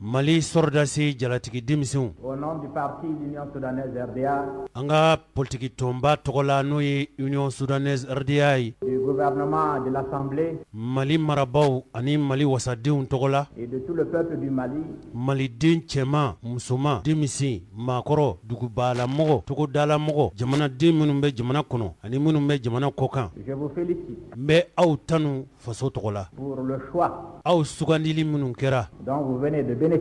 Mali sɔrɔdasi jalatigi denmisɛnw, au nom du parti l'Union soudanaise RDA, an ka politiki tɔnba tɔgɔ la, n'o ye Union soudanaise RDA ye, du gouvernement, de l'Assemblée, Mali marabaaw ani Mali wasadenw tɔgɔ la, et de tout le peuple du Mali, Maliden cɛman, musoman, denmisɛn, maakɔrɔ, dugubalamɔgɔ, togodalamɔgɔ, jamanaden minnu bɛ jamana kɔnɔ ani minnu bɛ jamana kɔkan, je vous félicite n bɛ aw tanu faso tɔgɔ la, pour le choix aw sugandili minnu kɛra, dont vous venez de bénéficier,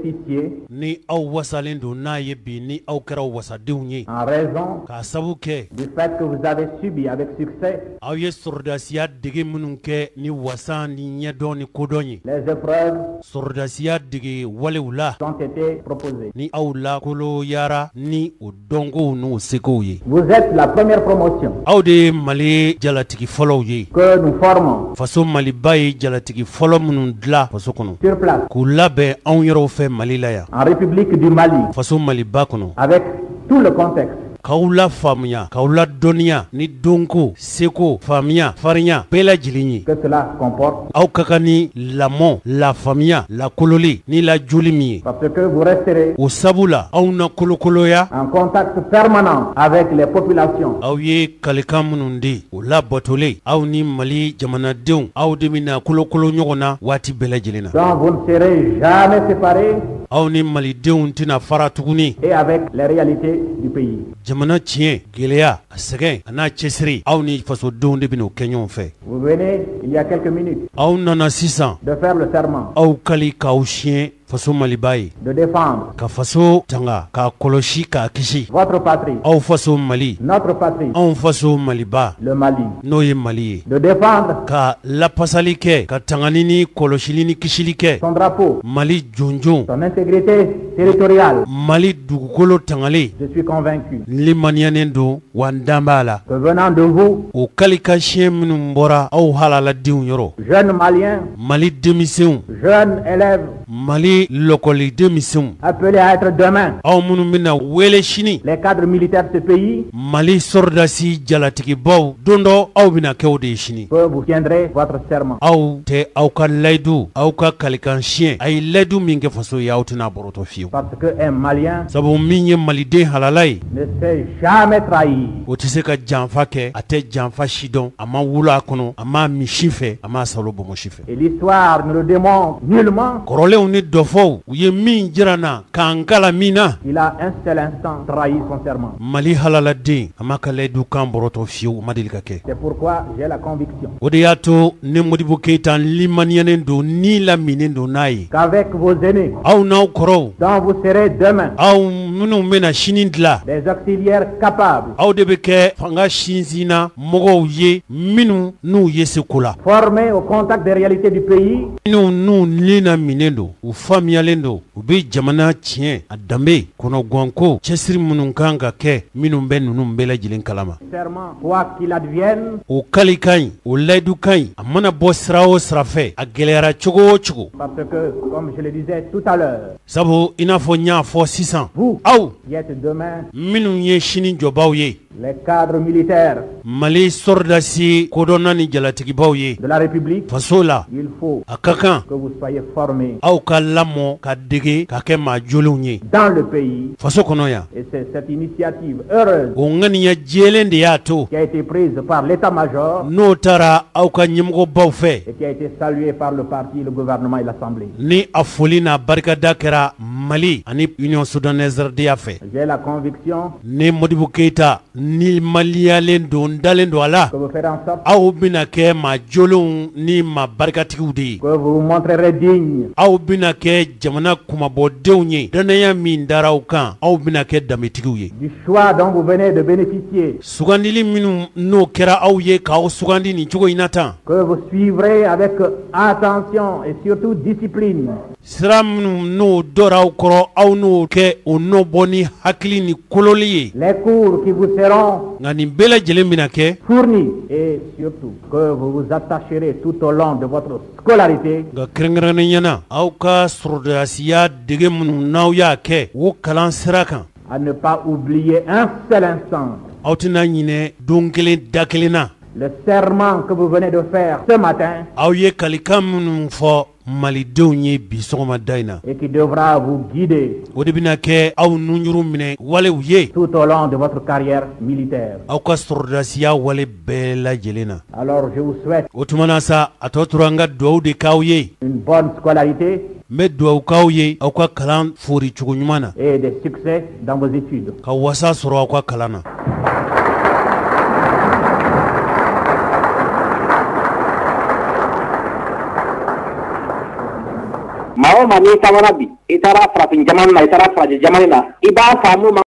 ni aw wasalen don n'a ye bi, ni aw kɛra wasadenw ye, en raison k'a sabu kɛ du fait que vous avez subi avec succès aw ye sɔrɔdasiya dege minnu kɛ ni wasa ni ɲɛdɔn ni kodɔn ye, les épreuves sɔrɔdasiya dege walew la qui ont été proposées. Ni aw lakoloyara ni o dɔnkow n'o sekow ye. Vous êtes la première promotion Aw de ye Mali jalatigi fɔlɔw ye. que nous formons Faso Maliba ye jalatigi fɔlɔ minnu dilan faso kɔnɔ, sur place k'u labɛn anw yɛrɛw fɛ Mali la yan, en République du Mali, faso Maliba kɔnɔ, avec tout le contexte k'aw la faamuya, k'aw la dɔnniya ni donko, seko, faamuya, farinya bɛɛ lajɛlen ye que cela comporte, aw ka kan ni lamɔ, lafaamuya, lakololi ni lajoli min ye, parce que vous resterez o sabu la aw na kolokoloya en contact permanent avec les populations aw ye kalikan minnu di, o labatolen, aw ni Mali jamanadenw, aw de bɛna kolokolo ɲɔgɔn na waati bɛɛ lajɛlen na, dont vous ne serez jamais séparés aw ni malidenw tɛna fara tuguni et avec les réalités du pays. Jamana tiɲɛ, gɛlɛya, a sɛgɛn, a n'a cɛsiri, aw ni fasodenw de bɛn'o kɛ ɲɔgɔn fɛ. Vous venez, il y a quelques minutes, Aw nana sisan de faire le serment aw kali k'aw siɲɛ faso Maliba ye, de défendre ka faso tanga, k'a kɔlɔsi, k'a kisi, votre patrie, aw faso Mali, notre patrie, anw faso Maliba, le Mali, n'o ye Mali ye, de défendre ka lapasali kɛ, ka tangani ni kɔlɔsili ni kisili kɛ son drapeau, Mali jonjon, son intégrité territoriale. Mali dugukolo tangalen. Je suis convaincu Limaniyanen don wa n dan b'a la que venant de vous, o kalikan siɲɛ minnu bɔra aw halaladenw yɔrɔ, jeunes Maliens, Mali denmisɛnw, jeunes élèves, Mali lɔkɔli denmisɛnw, appelés à être demain aw minnu bɛna wele sini les cadres militaires de ce pays, Mali sɔrɔdasi jalatigibaw, don dɔ aw bɛna kɛ o de ye sini, que vous tiendrez votre serment. Aw tɛ aw ka layidu, aw ka kalikan siɲɛ, a ye layidu min kɛ faso ye, aw tɛna bɔrɔtɔ fiyewu. Parce qu'un Malien Sabu min ye maliden halala ye, ne sait jamais trahir. o tɛ se ka janfa kɛ, a tɛ janfa si dɔn, a ma wolo a kɔnɔ, a m'a min si fɛ, a m'a salo bɔnbɔ si fɛ. Et l'histoire ne le démontre nullement. Kɔrɔlenw ni dɔfɔw, u ye min jira n na k'an kala min na, Il a un seul instant trahi son serment. Mali halaladen, a ma ka layidu kan bɔrɔtɔ fiyewu, o ma deli ka kɛ. C'est pourquoi j'ai la conviction O de y'a to ne Modibo Keyita limaniyanen don, ni laminen don n'a ye qu'avec vos aînés, aw n'aw kɔrɔw, dont vous serez demain aw minnu bɛna sini dilan, des auxiliaires capables, aw de bɛ kɛ fanga sinsinna mɔgɔw ye minnu n'u ye se ko la, formés au contact des réalités du pays, minnu n'u ni laminen don, u faamuyalen don, u bɛ jamana tiɲɛ, a danbe, kɔnɔganko, cɛsiri minnu kan ka kɛ, minnu bɛ ninnu bɛɛ lajɛlen kalama. Serment, quoi qu'il advienne, O kali ka ɲi, o layidu ka ɲi, a mana bɔ sira o sira fɛ, a gɛlɛyara cogo o cogo, parce que, comme je le disais tout à l'heure, sabu i n'a fɔ n y'a fɔ sisan, vous aw qui êtes demain minnu ye sini jɔbaw ye, les cadres militaires Mali sɔrɔdasi kodɔnna ni jalatigibaw ye de la République, faso la, il faut a ka kan que vous soyez formés aw ka lamɔ, ka dege ka kɛ maa jolenw ye dans le pays. faso kɔnɔ yan. Et c'est cette initiative heureuse O ŋaniya jɛlen de y'a to qui a été prise par l'état-major n'o taara aw ka ɲɛmɔgɔbaw fɛ et qui a été saluée par le parti, le gouvernement et l'Assemblée. ni a foli n'a barikada kɛra Mali ani Union soudanaise RDA fɛ. J'ai la conviction Ni Modibo Keyita ni maliyalen don, n dalen don a la que vous ferez en sorte aw bɛna kɛ maa jolenw ni maa barikatigiw de ye, que vous vous montrerez dignes aw bɛna kɛ jamana kumabɔdenw ye. Dannaya min dara aw kan, aw bɛna kɛ danbetigiw ye du choix dont vous venez de bénéficier, sugandili minnu n'o kɛra aw ye k'aw sugandi nin cogo in na tan, que vous suivrez avec attention et surtout discipline sira minnu n'o dɔra aw kɔrɔ, aw n'o kɛ o nɔ bɔ ni hakili ni kololi ye les cours qui vous seront nka nin bɛɛ lajɛlen bɛna kɛ fournis et surtout que vous vous attacherez tout au long de votre scolarité Nka kɛrɛnkɛrɛnnen na, aw ka sɔrɔdasiya dege minnu n'aw y'a kɛ o kalan sira kan, à ne pas oublier un seul instant aw tɛna ɲinɛ don kelen da kelen na Le serment que vous venez de faire ce matin Aw ye kalikan minnu fɔ Malidenw ye bi sɔgɔmada in na, et qui devra vous guider o de bɛna kɛ aw nunjuru minɛ walew ye tout au long de votre carrière militaire. aw ka sɔrɔdasiya wale bɛɛ lajɛlen na. Alors je vous souhaite O tuma na sa, a tɔ tora an ka dugawu de k'aw ye. une bonne scolarité N bɛ dugawu k'aw ye aw ka kalan fori cogo ɲuman na, et des succès dans vos études. ka wasa sɔrɔ aw ka kalan na. Maa o maa, n'i taamana bi, i taara farafin jamana na, i taara farajɛ jamana na, i b'a faamu ma.